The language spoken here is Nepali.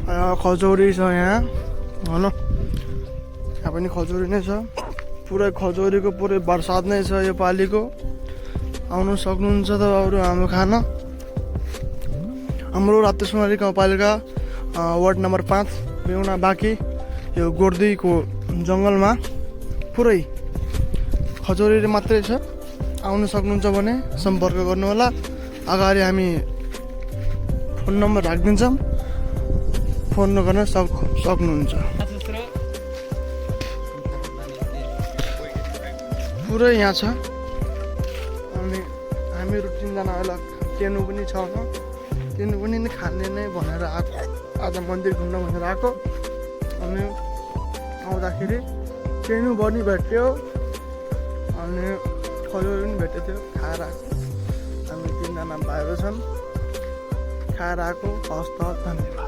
खजौरी छ यहाँ होइन, यहाँ पनि खजौरी नै छ। पुरै खजौरीको पुरै बर्सात नै छ यो पालिको। आउनु सक्नुहुन्छ तपाईँहरू हाम्रो खान। हाम्रो रातेसुमारी गाउँपालिका वार्ड नम्बर 5 बेहुना बाँकी यो गोर्दीको जङ्गलमा पुरै खजौरी मात्रै छ। आउनु सक्नुहुन्छ भने सम्पर्क गर्नुहोला। अगाडि हामी फोन नम्बर राखिदिन्छौँ, फोन गर्न सक्नुहुन्छ। पुरै यहाँ छ। अनि हामीहरू 3 जनाहरूलाई केनु पनि छ, केनु पनि खाने नै भनेर आएको, आज मन्दिर घुम्न भनेर आएको। अनि आउँदाखेरि केनु पनि भेट्यो अनि खजौरी पनि भेटेको थियो, खाएर आएको। हामी 3 जना भाइहरू छन्, खाएर आएको। हस्त धन्यवाद।